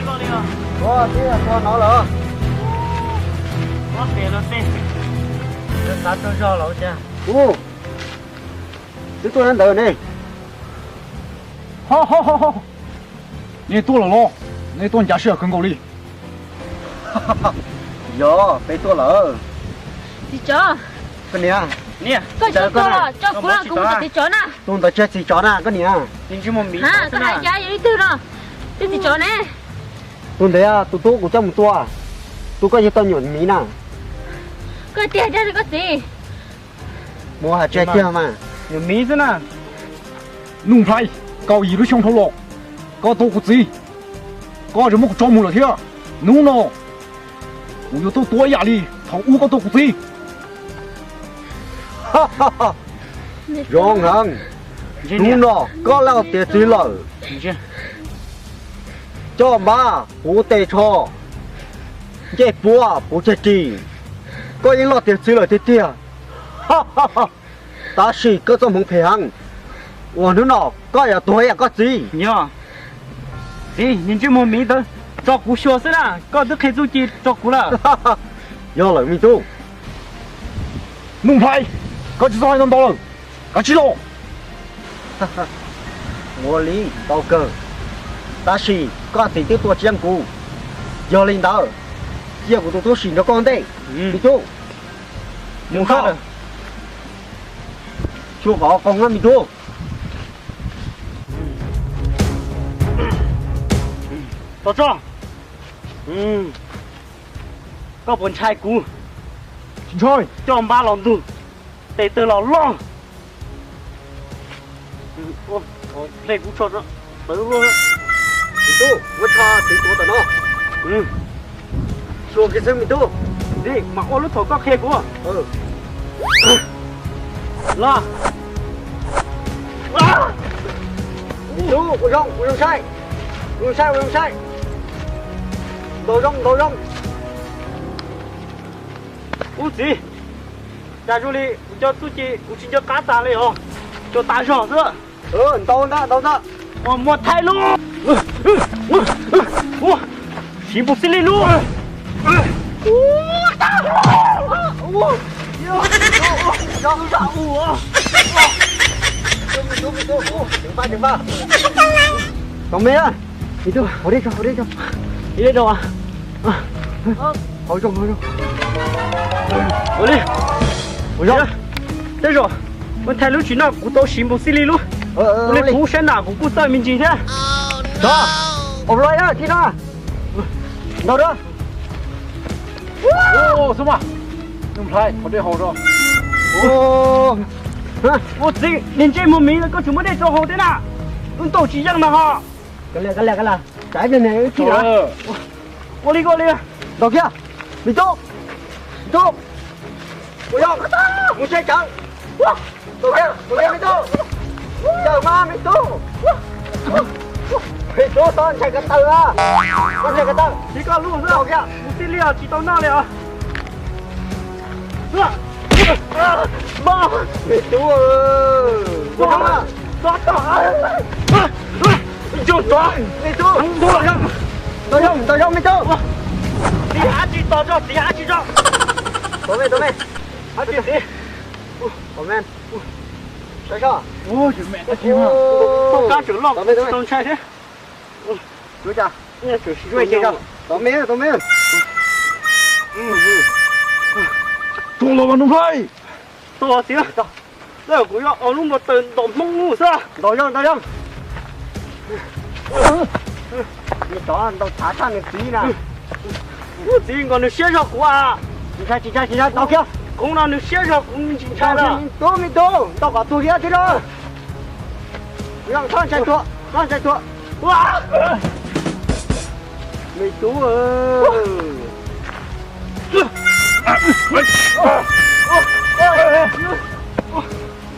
Ua, twb tuaj no lawm. Xav tuaj zog los cas. Ub, twb tuaj ntawd ne. Nej tuaj lawm los? Nej tuaj ncav sij hawm kawg nkaus li. Yog, peb tuaj lawm. Txiv tsov. Koj niam, koj tsis tuaj los tso kuv los kuv mus tom txiv tsov na. Tus ntawd tsis yog txiv tsov na koj niam. Koj hais cas yog ib tug no, tus txiv tsov ne. Tus ntawd tus tub kuv coj mus tua, tus koj yug tau nyuam miv na. Koj tiag tiag li koj txiv. Mus hais tiag tiag mas. Nyuam miv xwb na. Nuj Nplhaib, kaum yim lub xyoo dhau los, koj tua kuv txiv, koj tseem muab kuv tso mus lawm thiab. Hnub no kuv yuav tuaj tua ib yam li thaum ub koj tua kuv txiv. Zoo heev, hnub no koj laj tiav txiv lawm. Coj npab puv tes tsho, ncej puab puv ceg ris, koj yeej loj tiav txiv lawm tiag tiag. Tab sis koj txoj hmoov phem heev, uas hnub no koj yuav tuag ib yam koj txiv. Yog, txiv, niag ntsej muag miv ntawd, tso kuv xyuas xwb na, koj twb qhia txuj ci rau kuv lawm. Yog lawm me tub. Nuj Nplhaib, koj tsis txhob hais ntau ntau lawm, kav tsij los. Ua li ntau kawg, tab sis koj txiv twb tua tshiab kuv, yog li ntawd cia kuv tus tub sim nrog koj ua ntej me tub. Mus koj, xyuas kom qoo na me tub. Tom tso, koj puas ntshai kuv? Tsis ntshai. Coj npab los ntug, tes taw los loj. Ple kuv tsho tawv luaj. Me tub, muab tsho txiv tuav tom no. Xyuas kiag xwb me tub. Mas ua lub thaum koj qhia kuv. Los. Me tub, ua zoo, ua zoo saib. Ua zoo saib, ua zoo saib. Ntaus zoo, ntaus zoo. Ub txiv, cas zoo li kuv cov txuj ci kuv tsis nco qab tas li os, cov tas zog xwb. Ntaus ntag, ntaus ntag. Muaj thaij lub, siv npus xib li lub. Tau me, me tub, hauv dej tso, hauv dej tso. Ib dej rau. Hauv zoo, hauv zoo. Ua li, ua zoo. Tej zaum muaj thaij lub tsis noj kuv tau siv npus xib li lub. Ua li kuv sab nram kuv kuj txawj me ntsis thiab. Tso, ua li na, tib no. Ntaus na. Xub mas, Nuj Nplhaib, qhov dej haus zog. Ua txiv, niag ntsej muag miv, koj tseem muab dej rau haus thiab na. Wb ntaus tsis yeej no ho. Ua li, ua li. Ntaus kiag. Me tub, me tub, ua zoo, mus saib tsawv. Ntaus kiag, ntaus kiag me tub. Tsawv mas me tub. Me tub, txhob ntshai ko taw a. Txhob ntshai ko taw. Txiv koj lub xwb, ntaus kiag. Mus tij li os, tsis tau noj li os. Me tub, ua zoo, zoo, zoo, me tub. Ntaus zoo, ntaus zoo me tub. Txiv hab tsis tos tso, txiv hab tsis tso. Tos me, tos me. Hab tsis txiv. Tos me. Saib soj. Tus kab tseem loj, tsis tau ntshai thiab. Tos me, tos me. Tuag los mas Nuj Nplhaib. Tuag txiv. Kuv yuav ua lub npua taws ntaus Hmoob lub xwb. Ntaus zoo, ntaus zoo. Nws tsov ntaus thav tshaj nws txiv na. Kuv txiv nkaus nws siab zog kuv a. Tsis ntshai, tsis ntshai, tsis ntshai, ntaus kiag. Kuv no nws siab zog kuv tsis ntshai lawm. Me tub, me tub, ntaus kom tuag kiag thiab na. Txhob ntshai tuag, txhob ntshai tuag. Me tub,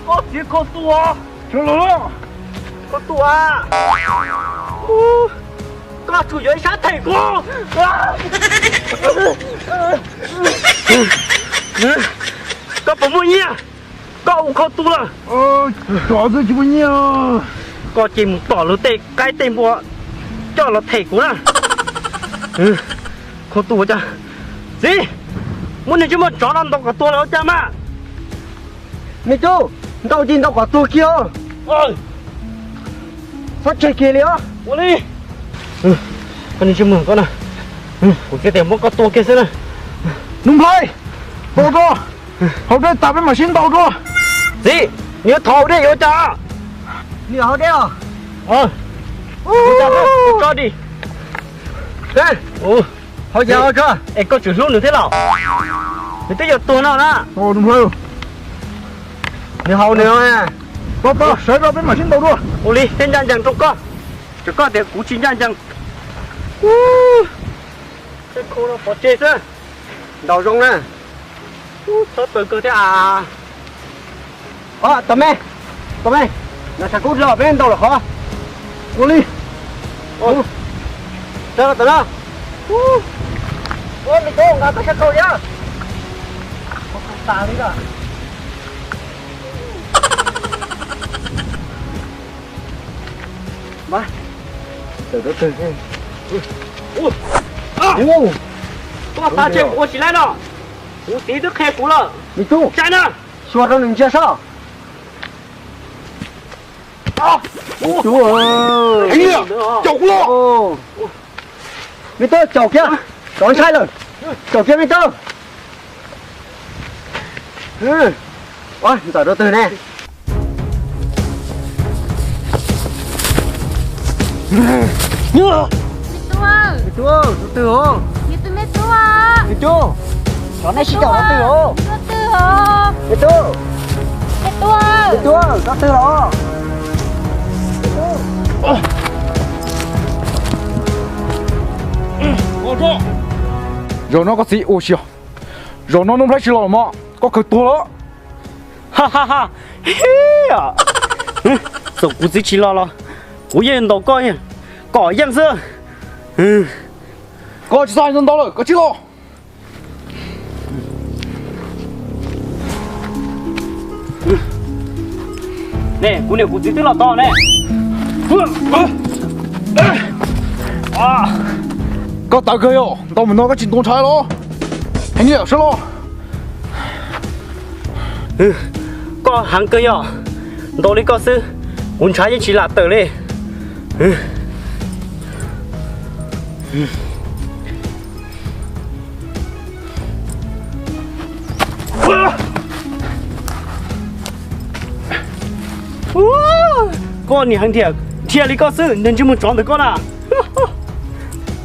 koj txiv koj tua. Koj tua. Koj tsuas yuav ib sab them kuv. Koj puas muaj nyiaj? Koj ua khau tu lawm. Cov xwb tsis muaj nyiaj. Koj cia mus tom luag tej qaib tej npua coj los them kuv na. Khuv tus ua cas, txiv, muab niag ntsej muag tsov no ntaus kom tuag lawm ua cas mas. Me tub, ntaus ces ntaus kom tuag kiag os. Txhob tseg kiag li os. Ua li. Koj niag ntsej muag ko na, kuv txiav tias muab koj tua kiag xwb na. Nuj Nplhaib, ntaus dua, haus dej tas peb mam sib ntaus dua. Txiv, nws yuav thov haus dej yuav ua cas? Nws haus dej os. Tso di. Haus cas tso? Es koj tseem hlub nws thiab los? Nws twb yuav tuag no na. Nws haus nws. Sawv rau peb mam sib ntaus dua. Ua li, peb ncaj ncees rau koj. Tseem koj tias kuv tsis ncaj ncees. Pov tseg xwb. Ntaus zoo na. Txhob taw kawg thiab as. Tos me, tos me, no tshav kub los peb ntaus lawm qhov. Ua li. Sawv los tom no. Ua me tub nqa tau sab kaug li. Tas li lawm. Tuaj tas tseem ua tsis laib no. Kuv txiv twb qhia kuv lawm. Me tub, tsaib na. Xyuas rau nws ntsia sob. Caum kuv los. Me tub, caum kiag, tsov ntshai lawm. Caum kiag me tub. Ntxawm rau twg ne? Me tub, rau twg os? Me tub, me tub, tsov nej sib caum rau twg os? Me tub, me tub, me tub, rau twg los? Zaum no koj txiv ua si os. Zaum no Nuj Nplhaib tsis los mog, koj kawg tuag lawm. Txawm kuv txiv tsis los los kuv yeej ntaus koj kom yeej xwb. Koj tsis txhob hais ntau lawm, koj tsis los. Ne, kuv niam kuv txiv twb los tod ne. Koj tawv kawg yog ntaus mus no koj tsis ntuav ntshai los? Heev li sawv los. Koj heev kawg yog ntaus li koj xwb, kuv ntshav yeej tsis lam tawm li. Koj niam heev tiag, dhia li koj xwb nws ntsej muag tsov ntawm koj na.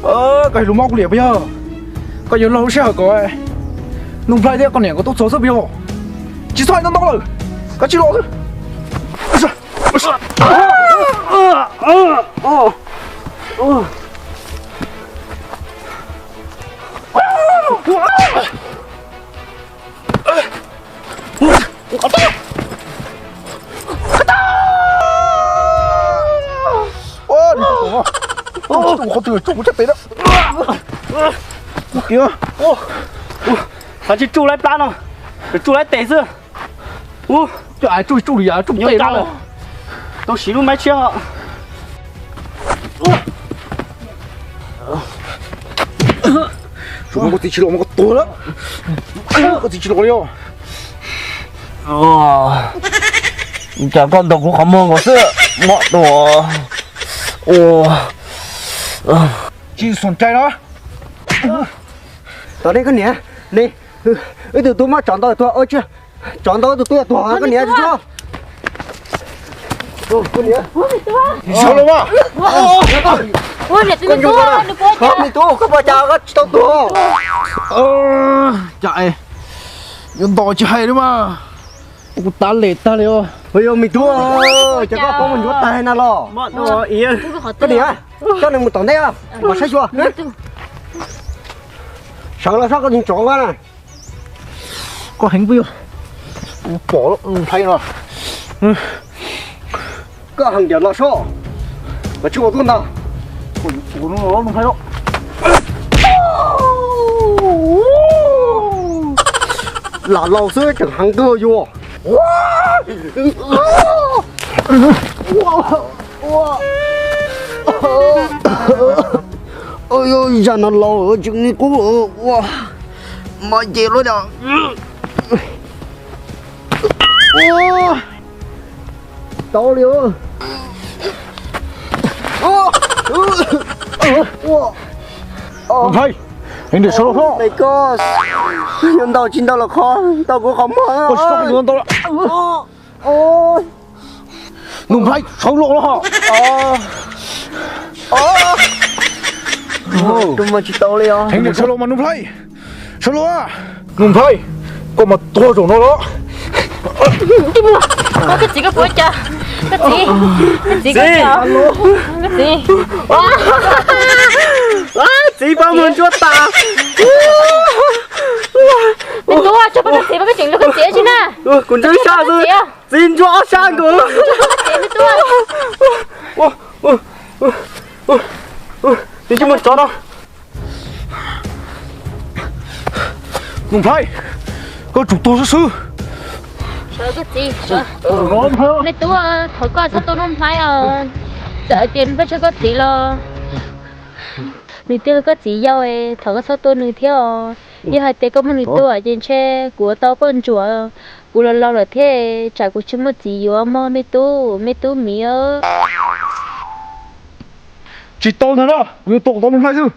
Koj yog lus mob kuv liam puas yog? Koj yuav laug lub sij hawm kom Nuj Nplhaib thiab koj niam nkawd tuaj txog xwb puas yog? Tsis txhob hais ntau ntau lawm, koj tsis los xwb. Qhov twg tsuj kuv caj tes na. Ua kiag. Tsis tsuj laib plab no, tsuj laib tes xwb. Coj tsuj tsuj li yam tsuj tes no. Tau siv lub maib tshiab. Tsuas muab koj txiv tsis los mas koj tuag lawm. Koj txiv tsis los li os. Cas koj ntaus kuv qhov muag nkaus xwb mog tus. Tsis xom cai no. Tom nej koj niam, ne, wb tus tub muab tsov ntaus tuag, tsov ntaus tus tub tuag koj niam tsis tso. Koj niam, me tub, koj puas cas koj tsis tau tuag. Cas yuav ntaus tsis hais li mas. Kuv tav lem tag li os. Yog me tub, cas koj poob mus ntsuav tag na los. Koj niam, coj nws mus tom ntej, mam saib xyuas. Sawv los saib koj niag tsov na. Koj heev puas yog? Kuv pom nthaib no. Koj heev diam los soj, koj tsis ua tuaj ntag. Lam laus xwb tseem heev kawg yus. Zaj no laus tseem qub ua mas ces lub da. Tau li. Nplaib, heev npaum sawv los hlob. Yog ntau tsis ntau los qhov ntau kuv qhov muag. Nplaib, sawv los los. Heev npaum sawv los mas Nplaib. Sawv los. Nplaib, koj mas tuag zaum no los. Koj txiv, koj puas cas? Koj txiv, koj txiv, koj txiv. Txiv, pab muag ntsuab tas. Me tub, tso pab koj txiv, pab koj tseem lug koj txiv tsi na. Kuv ntsuab sab xwb. Txiv ntsuab ob sab nkaus. Txiv, me tub. Txiv, tsis muaj tsov no. Nplaib, koj tsum tuag xwb xwb. Me tub, thov koj txhob tua Nplaib os. Txawm hais tias Nplaib tsis yog koj txiv los nws twb yog koj txiv yau, thov koj txhob tua nws thiab os. Yog hais tias koj muab nws tua ces ntshe kuv yuav tau poj ntsuam, kuv los laus lawm thiab, tsam kuv tsis muaj txiv yuav mog me tub, me tub miv. Tsis tau ntag na, kuv yuav tua kom tau Nuj Nplhaib xwb,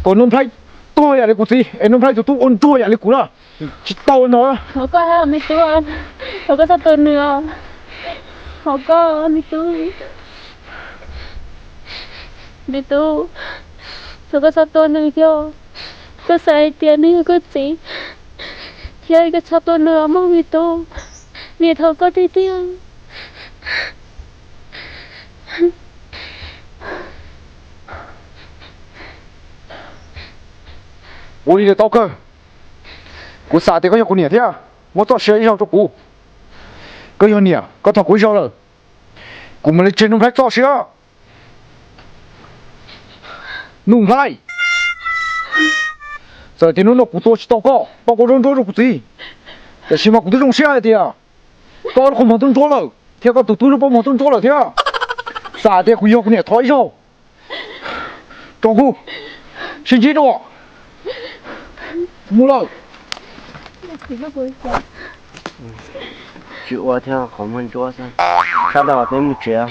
kom Nuj Nplhaib tuag yam li kuv txiv es Nuj Nplhaib tus tub ua ntsuag yam li kuv na. Tsis tau ntag. Thov koj, me tub, thov koj txhob tua nws os. Thov koj, me tub, me tub, thov koj txhob tua nws thiab. Koj xav hais tias nws yog koj txiv thiab, koj txhob tua nws mog me tub, niam thov koj tiag tiag. Ua li tau kawg. Kuv xav tias koj yog kuv niam thiab, muab txoj sia ib zaug rau kuv. Koj yog niam, koj thov kuv ib zaug lawm, kuv mam li tseg Nuj Nplhaib txoj sia. Nuj Nplhaib, txawm tias hnub no kuv tua tsis tau koj, tau koj zaub ntsuab rau kuv txiv, tiam sis mas kuv twb zoo siab hais tias koj lub qhov muag twb ntsuab lawm thiab koj tus tub lub pob muag twb ntsuab lawm thiab. Xav tias kuv yog kuv niam thov ib zaug. Tso kuv sib ntsib dua. Mus lawm. Tsis ua thiab, qhov muag ntsuab xwb. Sab tau peb mus tsev.